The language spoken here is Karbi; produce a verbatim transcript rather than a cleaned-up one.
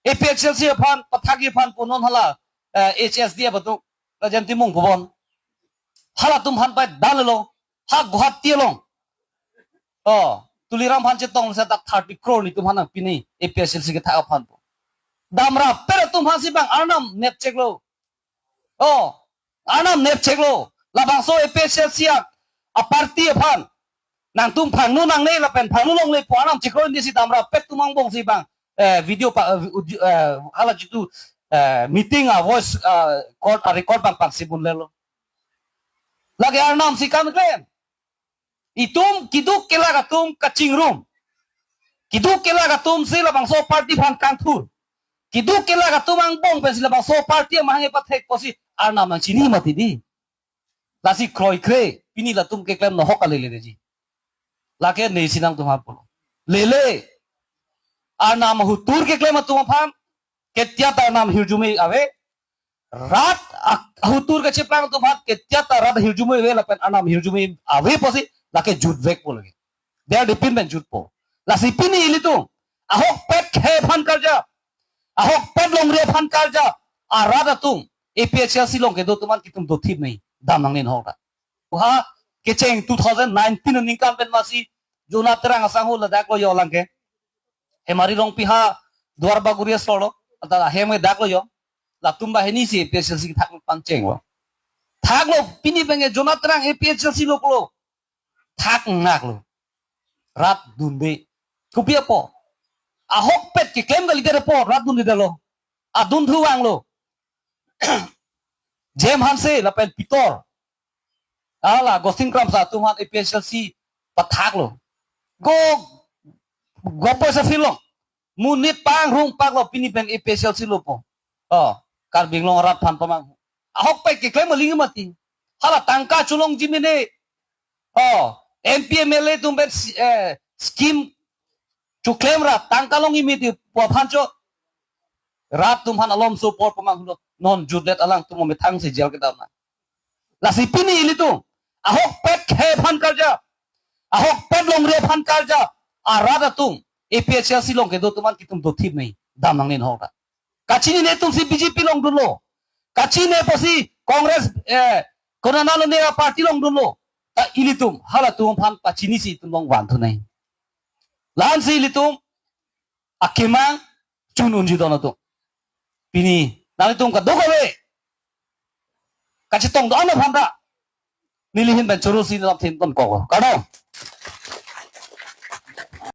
A P H L C aphan, pathakji aphan pu non hala, eh, H S D F atum, Rajen Timung pu bon. Halatum aphan pai dan lo, ha Guwahati along. Oh, Tuliram aphan chetong sa dak thirty crore netum aphan nangpi ni A P H L C kethak aphan pu. Damrapet atum aphansi bang Arnam nepcheklo. Oh, Arnam nepcheklo. Labangso A P H L C a, a party aphan. Nangtum phangno nangne lapen phangno longle pu Arnam chekroidunsi damrapet atum angbongsi bang, eh, video pa, eh, uji-, eh, hala jitu, eh, meeting a voice, eh, call pa record bang pangsi bunlelo. Lake Arnamsi kam klem. Itum keduk kelak atum kachingrum. Keduk kelak atumsi labangso party aphan kangthur. Keduk kelak atum angbong pensi labangso party amahang pathek pusi Arnam nangchini mati dei. Lasi kroikre, pini latum keklem nohok kalele dei ji. Lake nesi nangtum aphan pulo. Lele. Arnam ahutur keklem atum aphan, ketia ta Arnam ahirjume ave. Rat a-, ahutur kacheplang atum aphan, ketia ta rat ahirjume ave lapen Arnam ahirjume ave pusi lake jutvek po lake. Dia dipin pen jutpo. Lasi pini ilitum ahokpet khei aphan karjap, ahokpet longri aphan karjap arat atum, A P H L C along kedo atum aphan kitum dothip nai, dam nangne nahok ta. Uha kecheng two thousand nineteen aningkan pen masi Jonathan Terang asangho ladak lo yo lang ke. Hemari Rongpi ha Duar Bagori asor lo, ata hem ke dak lo yo. Latum banghini si A P H L C thak pangchenglo. Thaklo, pini pen ke Jonathan Terang A P H L C lo pulo. Thak ngaklo. Rat dunde. Kopi apot? Ahokpet keklem kalidet apot rat dundedetlo. Adun thu vanglo. Jem Hanse lapen Pitor. Hala Gostin Kramsa atum aphan A P H L C pathaklo. Go, go poisa philo. Monit pangrung paklo, pini pen A P H L C lo po. Oh, Karbi Anglong arat aphan pamang. Ahokpet keklem aling mati. Hala tangka cholongji mene. Oh, M P M L A atum pen, eh, scheme choklem ra tangka longji mati pu aphan cho. Rat atum aphan alom support pamanglo. Non jutdet alangtum methangsi jail kedam na. Lasi pini ilitum ahokpet khei aphan karjap, ahokpet longri aphan karjap arat atum, A P H L C along kedo atum aphan kitum dothip nai, dam nangne nahok ta. Kachinine atumsi B J P along dunlo. Kachinine pusi Congress, eh, konana lone a party along dunlo. Ta ilitum halatum aphan pachinisi itum along vanthu nai. La-ansi ilitum akemang chun unji don atum. Pini nanglitum kadokave kachetong do-an aphan ta neli ahin pen choro si lam thin ton kok. Kardom.